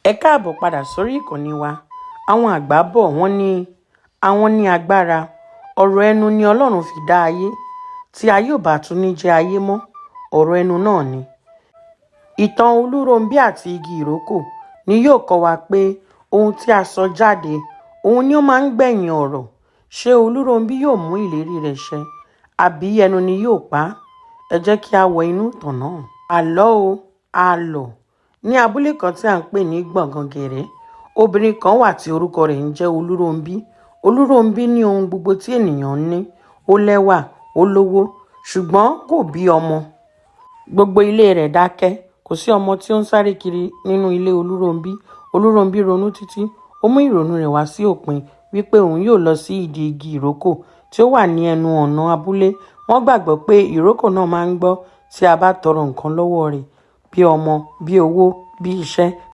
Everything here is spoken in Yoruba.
Ẹ káàbọ̀ padà sórí ìkànnì wa. Àwọn àgbà bò wọ́n ní àwọn ní agbára ọ̀rọ̀ ẹnu ni Ọlọ́run fi dá ayé. Tí ayé ò bá tún ní jẹ́ ayé mọ́, ọ̀rọ̀ ẹnu náà ni. Ìtàn Olúrónbí àti igi ìrókò ni yóò kọ́ wa pé ohun tí a sọ jáde, òun ni ó máa ń gbẹ̀yìn ọ̀rọ̀. Ṣé Olúrónbí yóò mú ìlérí rẹ̀ ṣẹ, àbí ẹnu ni yóò pa á? Ẹ jẹ́ kí a wọ inú ìtàn náà. Àlọ́ o, àlọ́. Ní abúlé kan tí à ń pè ní Gbọ̀ngàngẹ̀rẹ́, obìnrin kan wà tí orúkọ rẹ̀ ń jẹ́ Olúrónbí. Olúrónbí ní ohun gbogbo tí ènìyàn ń ní. Ó lẹ́wà, ó lówó, ṣùgbọ́n kò bí ọmọ. Gbogbo ilé rẹ̀ dákẹ́. Kò sí ọmọ tí ó ń sáré kiri nínú ilé Olúrónbí. Olúrónbí ronú títí, ó mú ìrònú rẹ̀ wá sí òpin wípé òun yóò lọ sí ìdí igi ìrókò tí ó wà ní ẹnu ọ̀nà abúlé. Wọ́n gbàgbọ́ pé ìrókò náà máa ń gbọ́ tí a bá tọrọ nǹkan lọ́wọ́ rẹ̀, bí ọmọ, bí owó, bí iṣẹ́.